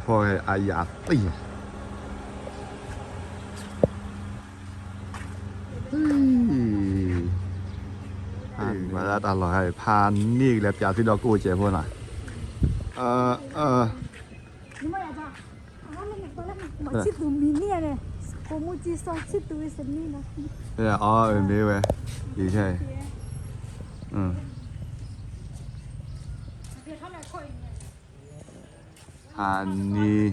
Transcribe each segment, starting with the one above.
ဖီအယၤသံၣ်, မၤတၢ်လီၤဟဲဖးန့ၢ်ကလဲၤပၠးသုဒီးကိၣ်ကဲးဖိနီၤ, အီ မ့ၢ်ဝဲ, အံၤ ဖးန့ၢ်,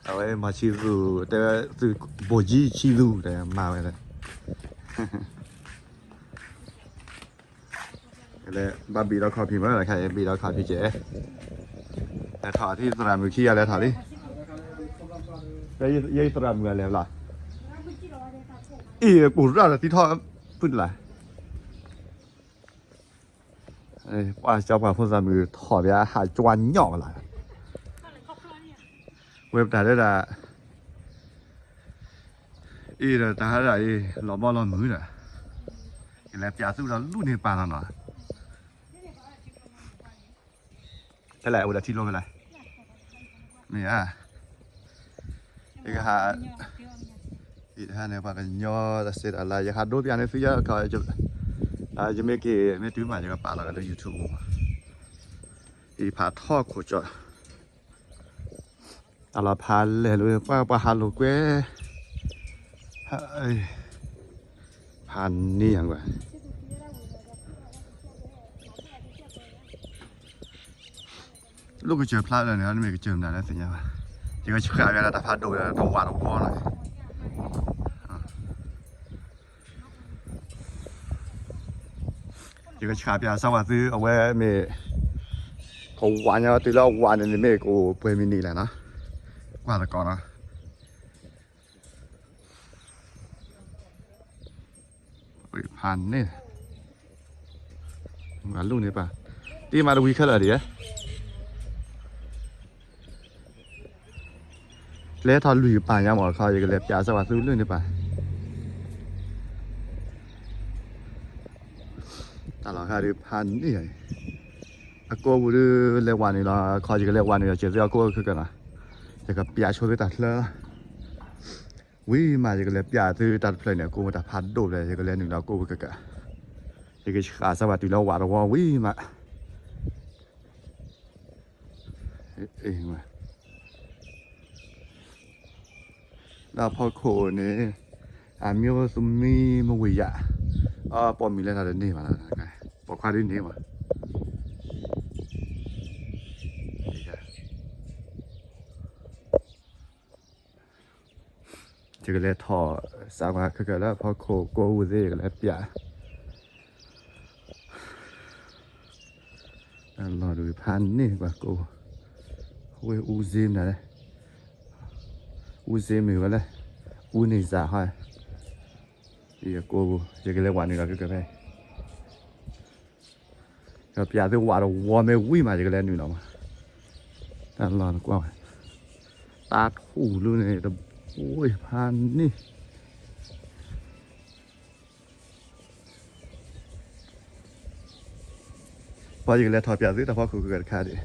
အဝဲမၤဆံသူၣ် တဲဝဲသုး ဘိၣ်ကၠံဆံသူၣ် တဲမၤဝဲဒၣ်, လၢဘၣ်ဘံးဒီးခီၣ်ဖံးမး ခဲအံၤဘံးဒီးခီၣ်ဖံးကဲး, လဲၤထီၣ်ထံၣ်သရၣ်မုၣ်ခံဂၤလဲၤထီၣ်လံ, ယဲသရၣ်မုၣ်ဂၤလဲၤလီၤ, အံၤ ပူၤရၣ်ဒီးသံထီၣ်ဖုၣ်တလၢ် ပှၤကၠီပှၤဖိသၣ်မုၣ်ထီၣ်ဘၣ်ဟးကၠီညီၣ်ဝဲလီၤ, ဝဲပတၢ်တဲဒၣ်, အံၤဒီးတၢ်ဟးဒၣ်အံၤ လီၤဘီလီၤမုၢ်ဒီး, ကလဲၤပၠးသူၣ်ဒီးလူၢ်န့ၢ်ပၢ်လီၤနီၤ, ဖဲလဲၣ်အိၣ်ဒီးထံကျိဖဲလဲၣ်, မ့ၢ်ဧါ, ယကဟး ယဟဲန့ၣ် ပှၤကညီတစဲးတၢ်လၢ ယဟးဒိပၠးန့ၢ်သုယခီ, ယမ့ၢ်က့ၤ မ့ၢ်တုၤမး ယကပာ်လီၤလၢ YouTube မး, အံၤဖးထီၣ်ခိၣ်ကၠီ, အလီၤဖးလဲၢ်လၢ ပှၤပှၤဟးလိာ်ကွဲ, ဖးန့ၢ်ယၤကွၢ် လိၣ်ကစၢၢ်ဖျါလၢာ်န့ၣ် နမ့ၢ်ကစၢၢ်မနုၤလဲၣ်သ့ၣ်ညါဘၣ်, ယကဆှးပၠးလၢတၢ်ဖးဒိၣ်ဒီးတဝးတဝီလီၤ, ယကဆှးပၠးစၢ်ဝဲသု အဝဲမ့ၢ် ကဝးညါတုၤလၢအဝးန့ၣ် နမ့ၢ်ကအိၣ်ပှဲၤမံၤနံၤလဲၣ်နီၤ, ကွၢ်သကိးနီၤ ဖးန့ၢ်, မၤလူၢ်န့ၢ်ပၢ်, တ့မၤတဝံၤခဲလၢာ်ဒ်ဧါ, လဲၤထီၣ်လွံၢ်ပၢ်ညါမးခီ ယကလဲၤပၠးစၢ်ဝဲသုလၢန့ၣ်ပၢ်, တၢ်လီၢ်ခါဒုးဖးန့ၢ်, အကိးပူၤဒုးလဲၤဝးနုာ်လီၤခီ ယကလဲၤဝးနုာ်လီၤစၢၤသုအကိးခဲကနၤ, ယကပၠးဆိသုတၢ်ဖျၢၣ်လီၤ ဝံၤမး ယကလဲၤပၠးသုတၢ်တဖျၢၣ်န့ၣ် အကိးပူၤတၢ်ဖးဒိၣ်ဖျၢၣ် ယကလဲၤနုာ်လီၤကိးပူၤကကး, ယကဃးစၢ်ဘၣ်တုၤလၢဝးတဝီဝံၤမး, လၢအဖီခိၣ်န့ၣ် အမျိုးသမီးမဝင်ရ, အပိာ်မုၣ်လဲၤတၢ်တန့ၢ်ဘၣ်, ပိာ်ခွါဒ်န့ၣ်ဘၣ် ယကလဲၤထီၣ်စးပှၤခဲကၢလၢအဖီခိၣ်ကိးပူၤသ့ၣ် ယကလဲၤပၠး, အလီၢ်ဒုးဖးန့ၢ်ပှၤကိး, ဝဲအူစ့မနုၤလဲၣ်, အူစ့မ့ၢ်ဝဲလဲၣ်, အူန့ၢ်စးဟီ, ယကိးပူၤ ယကလဲၤဝးနုာ်လီၤကကဖဲ ဒီးပၠးသုဝးတဝီမ့ၢ်ဝံၤမး ယကလဲၤနုာ်လီၤမး, တၢ်လီၢ်နကွၢ်ဝဲ, တၢ်ထူၣ်လၢန့ၣ်တဘိဖးန့ၢ်, ပှၤယကလဲၤထီၣ်ပၠးသုတၢ်ဖီခိၣ်ကတခါဒံး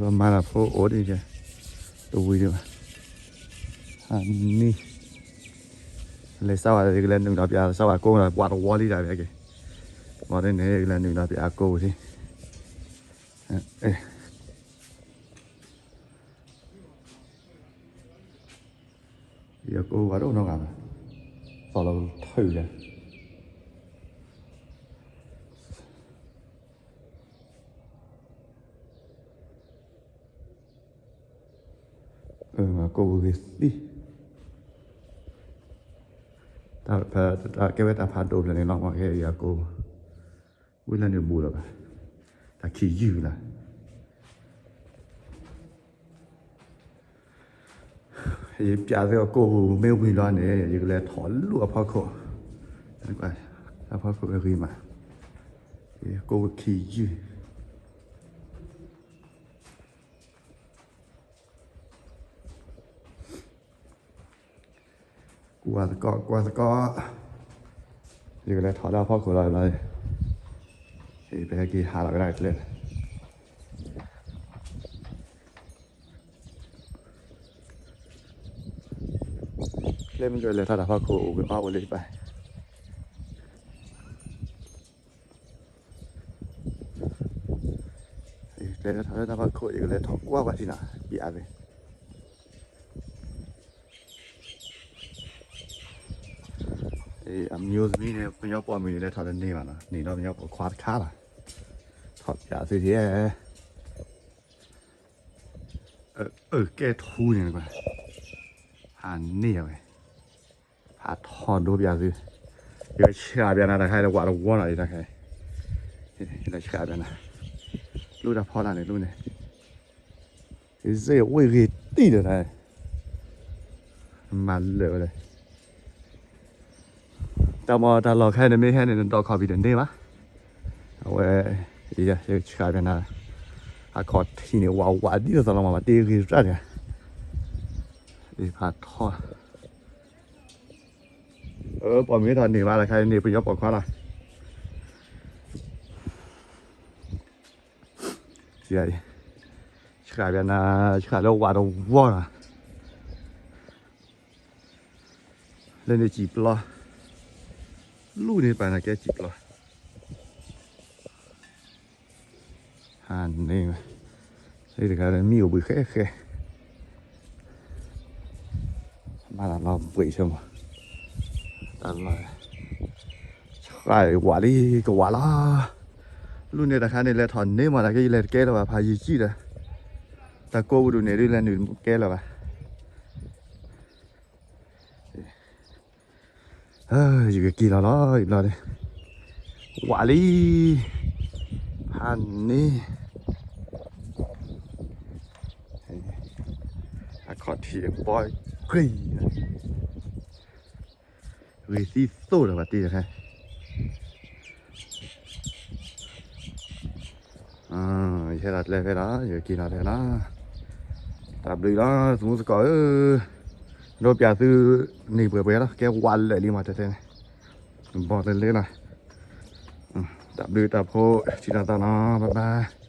ပမၤတၢ်ဖိအိၣ်ဒ်ကဲ, တဝံၤဒံးဘၣ်, အနံၣ်, လဲၤစၢ်ဝဲ ယကလဲၤနုာ်လီၤပၠးစၢ်ဝဲကိးဒီး ပှၤတဝီလံတၢ်ဘၣ်က့ၤ, ဝံၤဒ်န့ၣ် ယကလဲၤနုာ်လီၤပၠးကိးပူၤဒံး, ယကိးဝဲဒိၣ်နီတဂၤဘၣ်, သီၣ်လီၤထုးလဲၣ် ကိးပူၤဂ့ၤသံ, တၢ်ကဲဝဲတၢ်ဖးဒိၣ်ဖျၢၣ်န့ၣ်လီၤ မ့ၢ်ကဲယၤကိး, ဝံၤလၢနုာ်ဘူးလီၤဘၣ်, တၢ်ခံးယုၢ်လီၤ. ယပၠးသုအကိးပူၤမ့ၢ်ဝံၤလီၤန့ၣ် ယကလဲၤထီၣ်လူၢ်အဖီခိၣ်, အဖီခိၣ်အဂ့ၤမး, ယကိးပူၤခံးယုၢ်. ကွၢ်သကိး ကွၢ်သကိး, ယကလဲၤထီၣ်လၢအဖီခိၣ်လီၤလီၤ, ပဟဲက့ၤဟးလီၤကဒါကျဲ, ကျဲမ့ၢ်ကလဲၤထီၣ်တၢ်ဖီခိၣ်အိၣ်ဂ့ၤအီၣ်အိၣ်လၢပၢ် ကျဲလၢထီၣ်လၢတၢ်ဖီခိၣ် ယကလဲၤထီၣ်ကွၢ်ကွၢ်ထံနီၤ ပၠးသ့, အမျိုးသမီးန့ၣ် ပညီပိာ်မုၣ်န့ၣ် လဲၤထီၣ်တန့ၢ်ဘၣ်နီၤ, န့ၢ်ဒီးပညီပိာ်ခွါတခါလီၤ, ထီၣ်ပၠးသုထံ, အၢ ကဲထူန့ၣ်ကွၢ်, ဟးန့ၢ်အဝဲ ဖးထီၣ်ဒိပၠးသု, ယဆှးပၠးနၤတခါလၢဝးတဝီနီၤ တခါ, ယဆှးပၠးနၤ, လူတၢ်ဖီလာ်န့ၣ် လူန့ၣ်, ယစ့ဝ့ၢ်ဂ့ၤတံၢ်ဒီးတၢ်, မၤလၢာ်ဝဲလဲၣ်, တၢ်မ့ၢ်တၢ်လီၢ်ခဲအံၤန့ၣ် မ့ၢ်ဟဲန့ၣ် နဒီးခီၣ်ဖံးတန့ၢ်ဘၣ်, အဝဲ, ယဆှးပၠးနၤ, အခီၣ်ထံးန့ၣ် ဝးဝးဒ်သိးသိးလီၤမး ဘၣ်တ့ဂ့ၤရၣ်န့ၣ်, ဖးထီၣ် အၢ ပိာ်မုၣ်ထီၣ်န့ၢ်ဘၣ်လၢခါန့ၣ် ပညီပိာ်ခွါလီၤ, ဆှးပၠးနၤ, ဆှးလၢဝးတဝီနီၤ, လၢန့ၣ်စံာ်ပျီ, လူန့ၣ်ပာ်နၤကဲစံာ်ပျီ ဟါန့ၣ်, လၢတခါလၢမံအိၣ်ဘှံးဃဲဃဲ, မၤတၢ်လီၤဘှံးဆိမး, တၢ်လီၤ, ဆှးဝးလံကဝးလီၤ, လူန့ၣ်တခါန့ၣ် လဲၤထီၣ်န့ၢ်မး တၢ်က့ယလဲၤတကဲလၢၤဘၣ် ဖးယံာ်ကံဒီး, တၢ်ကိးပဒိၣ်န့ၣ်ဒုးလဲၤနုာ်ကဲလၢၤဘၣ် ယကက့ၤလီၤလီၤ ယဘျီန့ၣ်, ဝးလံ, ဟါန့ၣ်, အခီၣ်ထံးဘီဂ့ၤ, ဂ့ၤသံသိးဒီးဘၣ်တ့ၢ်တခါ, ယဟဲလီၤကျဲဖဲလီၤ ယက့ၤလီၤဖဲလီၤ, တၢ်ဘျုးလီၤ သမူသကိးဧၢ, ဒီးပၠးသုန့ၢ်ပှဲၤပှဲၤလီၤ ကဲဝးလၢာ်လံမးတဲတဲန့ၣ်, ဘီၣ်သလ့လီၤ, တၢ်ဘျုးတၢ်ဖှိၣ် ထံၣ်လိာ်သးနီၤ bye bye.